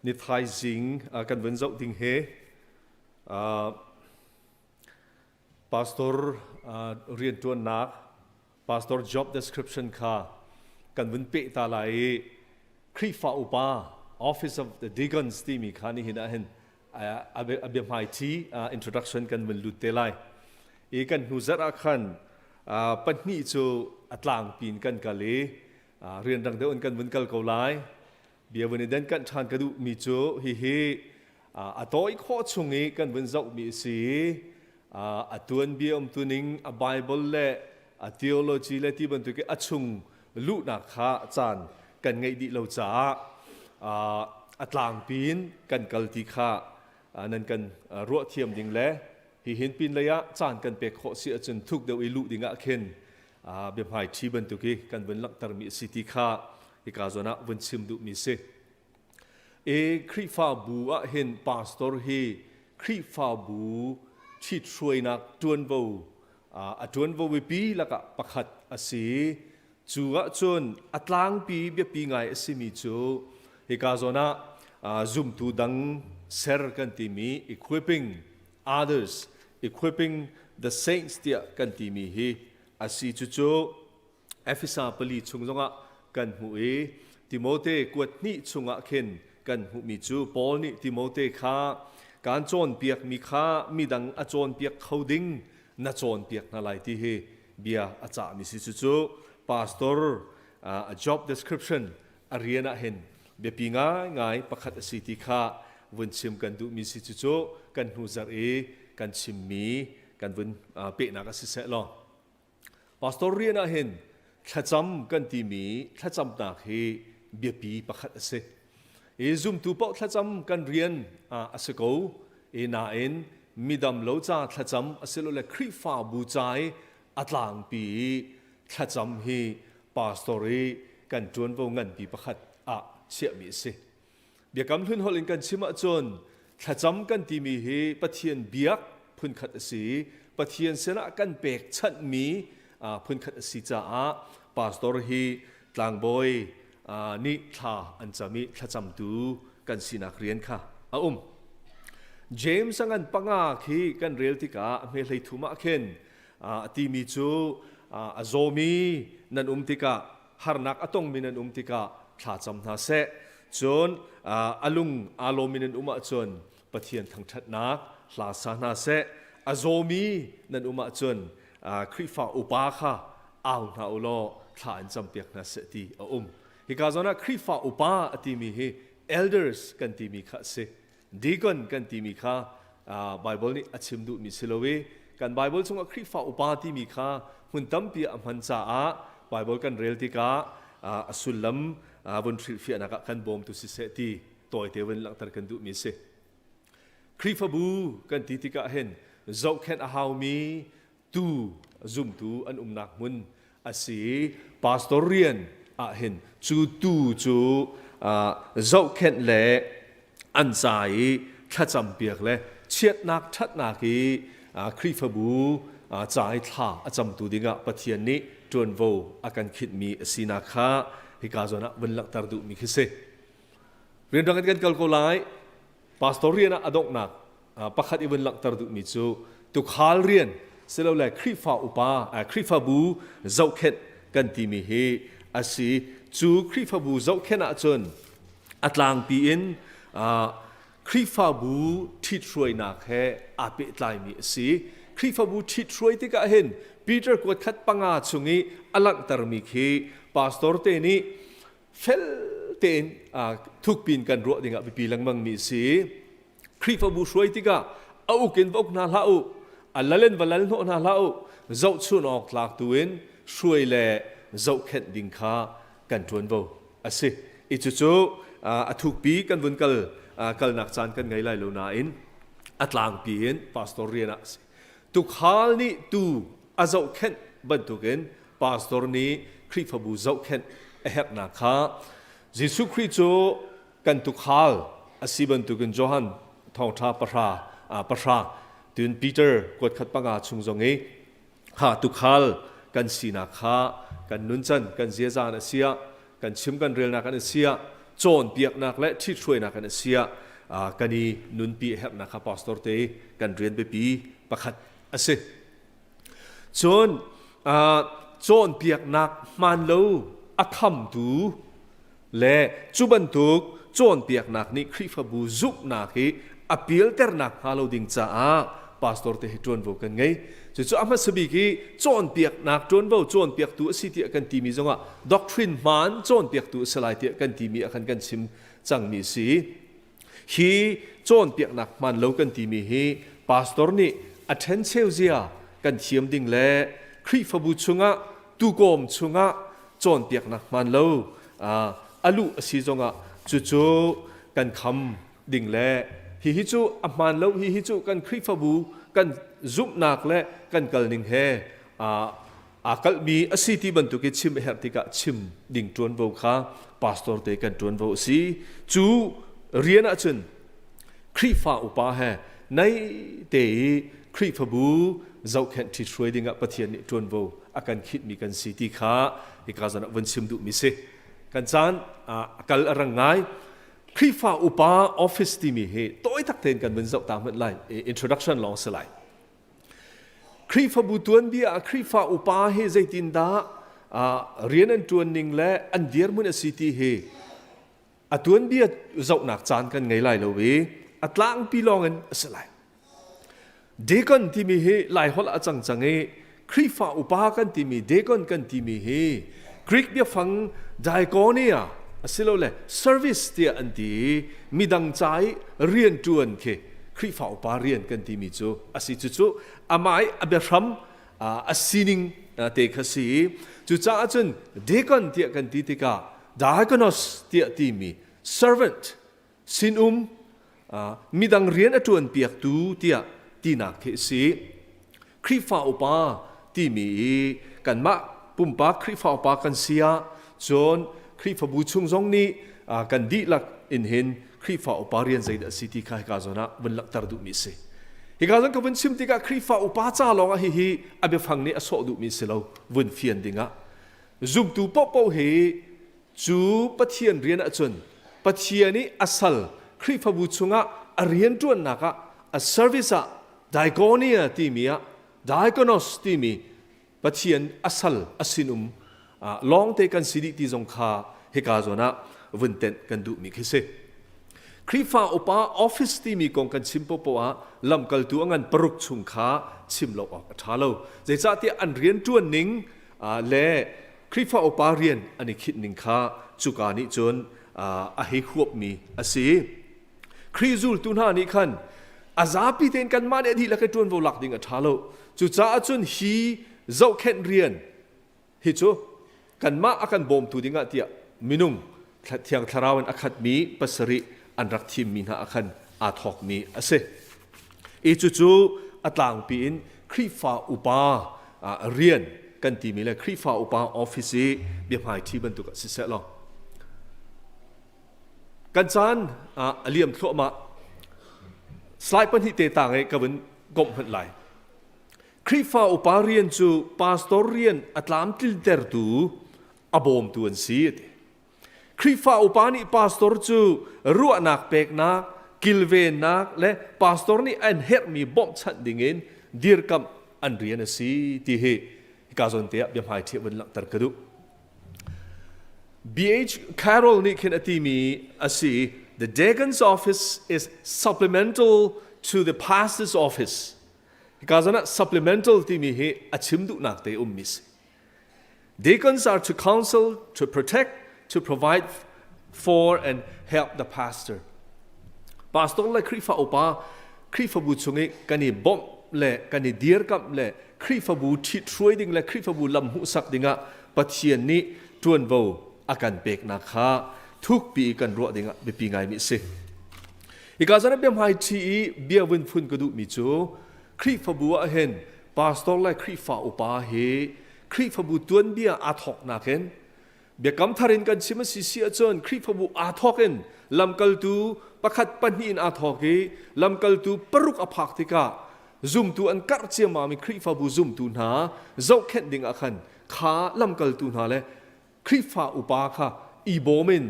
Ni thaizing kan vun zoh ding he pastor rianṭuannak pastor job description kha kan vun peh ta lai i Khrihfa upa Office of the Deacons timi kha nihin ah hin a biahmaiṭhi introduction kan vun lut te lai. I kan hnu zarh ah khan pahnih cu a tlangpi in kan kal i rianrang deuh in kan vun kal ko lai. Bia vun i den kanh ṭhan ka duhmi cu hihi a tawi khawh chung i kan vun zohmi a si i a tuanbia umtuning, a Bible le a theology le ti bantuk i a chung luhnak kha caan kan ngeih dih lo caah a tlangpi in kan kal ti kha nan kan ruah thiam ding le hihin pin lei ah caan kan pek khawh si ahcun thuk deuh i luh ding ah khin biahmai ṭhi bantuk i kan vun langhtermi a si ti kha hika zawn ah vun chim duhmi si. E Khrihfabu ah hin pastor hi Khrihfabu ṭhithruainak ṭuanvo a ṭuanvo biapi lakah pakhat a si. Cu ahcun a tlangpi biapi ngai a simi cu hika zawn ah zumtu dang ser kan timi equipping others, equipping the saints tiah kan timi hi a si. Cucu Efesa pali chung zongah kan hmuh i Timote kuat hnih chungah khin kan hmuhmi cu Paul nih Timote kha kaan cawnpiakmi kha midang a cawnpiak kho ding na cawnpiak hna lai ti hi bia a cahmi si. Cucu pastor a job description a rian ah hin biapi ngaingai pakhat a si ti kha vun chim kan duhmi si. Cucu kan hnu zarh i kan chimmi kan vun pehnak a si seh law. Pastor rian ah hin thlacam kan timi thlacamnak hi biapi pakhat a si. I zumtu paoh thlacam kan rian a si ko. I nain midam lo ca thlacam asilole Khrihfabu ca i a tlangpi i thlacam hi pastor i kan ṭuanvo nganpi pakhat ah chiahmi a si. Biakam hlun holh in kan chim ahcun thlacam kan timi hi Pathian biak phunkhat a si. Pathian sinah kan pekchanhmi phunkhat a si caah pastor hi tlangbawi nih thla an cam i thlacamtu kan sinak rian kha a um. James a ngan panga khi kan rel tikah a hme hlei thum ah khin a timi cu a zawmi nan um tikah harnak a tongmi nan um tikah thla cam hna seh. Cun a lung aa lawmmi nan um ahcun Pathian thangṭhatnak hla sa hna seh. A zawmi nan um ahcun Khrihfa upa kha au hna u law thla in campiak hna seh ti a um. Hika zawn ah Khrihfa upa a timi hi elders kan timi kha a si. Deacon kan timi kha Bible nih a chim duhmi si lo i kan Bible chungah Khrihfa upa timi kha hmun tampi a hman caah Bible kan rel tikah a sullam vun hrilhfiahnak ah kan bawmtu siseh ti tawite vun langhter kan duhmi a si. Khrihfabu kan ti tikah hin zohkhenh a haumi tu zumtu an umnak hmun a si i pastor rian ah hin cu tu cu zohkhenh le an ca i thlacam piak le chiatnak ṭhatnak i Khrihfabu ca i thla a camtu dingah Pathian nih ṭuanvo a kan khinhmi a sinak kha hika zawn ah vun langhter duhmi khi si. Rianrang in kan kal ko lai. Pastor rian ah a donghnak pakhat i vun langhter duhmi cu tukhal rian silole Khrihfa upa Khrihfabu zohkhenh kan timi hi a si. Cu Khrihfabu zohkhenh ahcun a tlangpi in Khrihfabu ṭhithruainak he aa pehtlaimi a si. Khrihfabu ṭhithruai tikah hin Peter kuat khat panga chung i a langhtermi khi pastor te nih fel tein thukpi in kan ruah dingah biapi lengmang mi a si. Khrihfabu hruai tikah a uk in va uk hna hlah u, a lal in va lal hnawh hna hlah u, zohchun awk tlak tu in hruai le zohkhenh ding kha kan ṭuanvo a si. I cucu a thukpi kan vun kal kalnak caan kan ngei lai lo nain a tlangpi in pastor rian ah a si. Tukhal nih tu a zohkhenh bantukin pastor nih Khrihfabu zohkhenh a herhnak kha Jesuh Khrih cu kan tukhal a si bantukin Johan thawngṭha pahra pahra tun Peter kuat khat panga chung zong i kha tukhal kan sinak kha kan nuncan kan ziaza an a siah kan chim kan relnak an a siah. Cawnpiaknak le ṭhithruainak in a si ah kan i nunpi a herhnak kha pastor te kan rian biapi pakhat a si. Cun cawnpiaknak hmaan lo a khamtu le cu bantuk cawnpiaknak nih Khrihfabu zumhnak hi a pialternak hnga lo ding caah pastor te hi ṭuanvo kan ngei. Cucu a hmasa bik hi cawnpiaknak ṭuanvo cawnpiaktu a si tiah kan timi zongah doctrine hmaan cawnpiaktu a si lai tiah kan timi ah khan kan chim cangmi a si. Hi cawnpiaknak hmaan lo kan timi hi pastor nih a ṭhencheu zia kan thiam ding le Khrihfabu chungah tukawm chungah cawnpiaknak hmaan lo a luh a si zongah cucu kan kham ding le hihi cu a hmaan lo hihi cu kan Khrihfabu kan zumhnak le kan kalning he aa kalhmi a si ti bantuk i chim a herh tikah chim ding ṭuanvo kha pastor te kan ṭuanvo a si. Cu rian ahcun Khrihfa upa he naih te i Khrihfabu zohkhenh ṭhithruai dingah Pathian nih ṭuanvo a kan khinhmi kan si ti kha hika zawn ah vun chim duhmi si. Kan caan a kal a rang ngai. Khrihfa upa office timi hi tawi tak tein kan vun zoh ta hmanh lai. Introduction lawng si lai. Khrihfabu tuanbia ah Khrihfa upa hi zeitindah rian an ṭuan ning le an dirhmun a si ti hi a tuanbia zohnak caan kan ngei lai lo i a tlangpi lawng in a si lai. Deacon timi hi Laiholh ah a cang cang i Khrihfa upa kan timi deacon kan timi hi Greek biafang diakonia asilole service tiah an ti i midang ca i rianṭuan khi Khrihfa upa rian kan timi cu a si. Cucu amah i a biahram a sining te kha si i cucaah cun deacon tiah kan ti tikah diakonos tiah timi servant sinum midang rian a ṭuanpiaktu tiah tinak khi a si. Khrihfa upa timi i kanmah pumpak Khrihfa upa kan si ah cun Khrihfabu chung zong nih kan dihlak in hin Khrihfa upa rian zeidah a si ti kha hika zawn ah vun langhter duhmi a si. Hika zawn ka vun chim tikah Khrihfa upa ca lawng ah hihi a biafang nih a sawh duhmi si lo vun fian dingah zumtu paohpaoh hi cu Pathian rian ahcun Pathian i a sal Khrihfabu chungah a rianṭuannak ah a service ah diakonia timi ah diakonos timi Pathian a sal a sinum lawngte kan si dih ti zong kha hika zawn ah vun tenh kan duhmi khi si. Khrihfa upa office timi kong kan chim popoh ah lamkaltu a ngan paruk chung kha chim lo awk a ṭha lo. Zeicahtiah an rian ṭuan ning le Khrihfa upa rian an i khinh ning kha cuka nih cun a hei huapmi a si. Khrih zultu hna nih khan a zapi tein kanmah nih a dihlak i ṭuanvo lak ding a ṭha lo. Cucaah cun hi zohkhenh rian hi cu kanmah a kan bawmtu dingah tiah minung Thiang Thlarau in a khatmi pasarih an rak thimmi hna ah khan aa thawkmi a si. I cucu a tlangpi in Khrihfa upa rian kan timi le Khrihfa upa office i biahmaiṭhi bantuk ah siseh law Kan caan a liam thluahmah. Slide pahnih te tang i ka vun komh hmanh lai. Khrihfa upa rian cu pastor rian a tlamtlintertu a bawmtu an si a ti. Khrihfa upa nih pastor cu ruahnak peknak, kilvennak le pastor nih an herhmi bawmhchanh dingin dirkamh an rian a si ti hi hika zawn te ah biahmai ṭhiah vun langhter ka duh. B.H. Carroll nih khin a timi a si The deacon's office is supplemental to the pastor's office. Hika zawn ah supplemental timi hi a chim duhnak te ummi si. Deacons are to counsel, to protect, to provide for and help the pastor. Pastor le Khrihfa upa Khrihfabu chung i kan i bawmh le kan i dirkamh le Khrihfabu ṭhithruai ding le Khrihfabu lam hmuhsak dingah Pathian nih ṭuanvo a kan peknak kha thukpi i kan ruah dingah biapi ngaimi a si. Hika zan ah biahmaiṭhi i bia vun phun ka duhmi cu Khrihfabu ah hin pastor le Khrihfa upa hi Khrihfabu tuanbia aa thawknak in Biakam thar in kan chim a si si ahcun Khrihfabu aa thawk in lamkaltu pakhat pahnih in aa thawk i lamkaltu paruk a phak tikah zumtu an karh ciammam i Khrihfabu zumtu hna zohkhenh ding ah khan kha lamkaltu hna le Khrihfa upa kha i bawm in.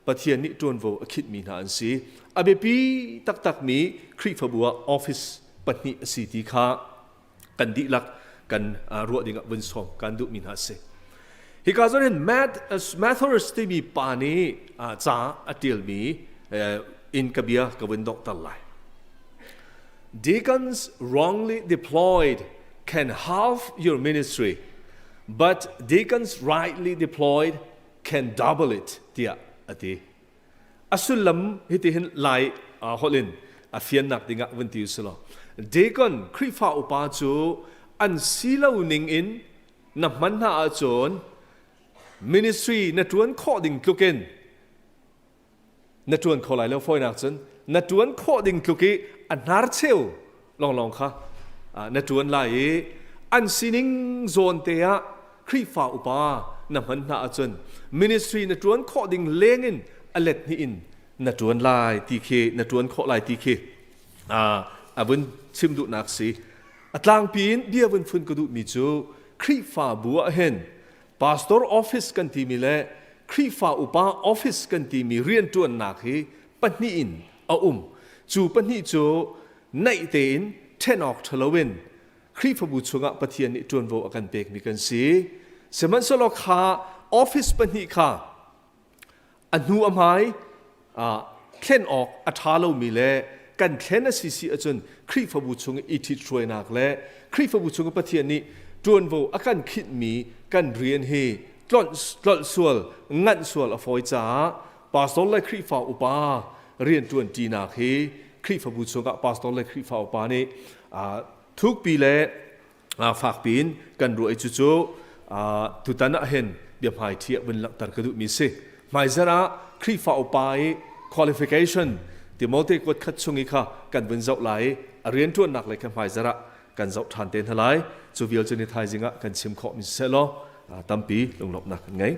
Pathian nih ṭuanvo a khinhmi hna an si. A biapi taktakmi Khrihfabu ah office pahnih a si ti kha kan dihlak kan ruah dingah vun sawm kan duhmi hna a si. Hika zawn hin Mathers timi pa nih ca a ṭialmi in ka bia ka vun donghter lai. Deacons wrongly deployed can halve your ministry, but deacons rightly deployed can double it tiah a ti. A sullam hitihin Lai holh in a fiannak dingah vun ti usih law deacon Khrihfa upa cu an si lo ning in na hman hna ahcun ministry na ṭuan khawh ding tlukin na ṭuan kho lai lo. Fawinak cun na ṭuan khawh ding tluk i a hnarcheu lawnglawng kha na ṭuan lai i an sining zawn te ah Khrihfa upa na hman hna ahcun ministry na ṭuan khawh ding leng in a let hnih in na ṭuan lai ti khi, na ṭuan khawh lai ti khi a vun chim duhnak si. A tlangpi in bia vun fun ka duhmi cu Khrihfabu ah hin pastor office kan timi le Khrihfa upa office kan timi rianṭuannak hi pahnih in a um. Cu pahnih cu naih tein ṭhen awk ṭha loin Khrihfabu chungah Pathian nih ṭuanvo a kan pekmi kan si. Sihmanhsehlaw kha office pahnih kha a hnu a hmai thlen awk a ṭha lomi le kan thlen a si si ahcun Khrihfabu chung i ṭhithruainak le Khrihfabu chung i Pathian nih ṭuanvo a kan khinhmi kan rian hi tlolh sual, nganh sual a fawi caah pastor le Khrihfa upa rianṭuan ṭinak hi Khrihfabu chungah pastor le Khrihfa upa nih thukpi le fakpi in kan ruah i cucu tutan ah hin biahmaiṭhi ah vun langhter ka duhmi si. Hmaizarh ah Khrihfa upa i qualification Timote kuat khat chung i kha kan vun zoh lai i a rianṭuannak lei kha hmaizarh ah kan zoh ṭhan te hna lai. Cu vial cu ni thaizing ah kan chim khawhmi siseh law tampi lunglawmhnak kan ngei.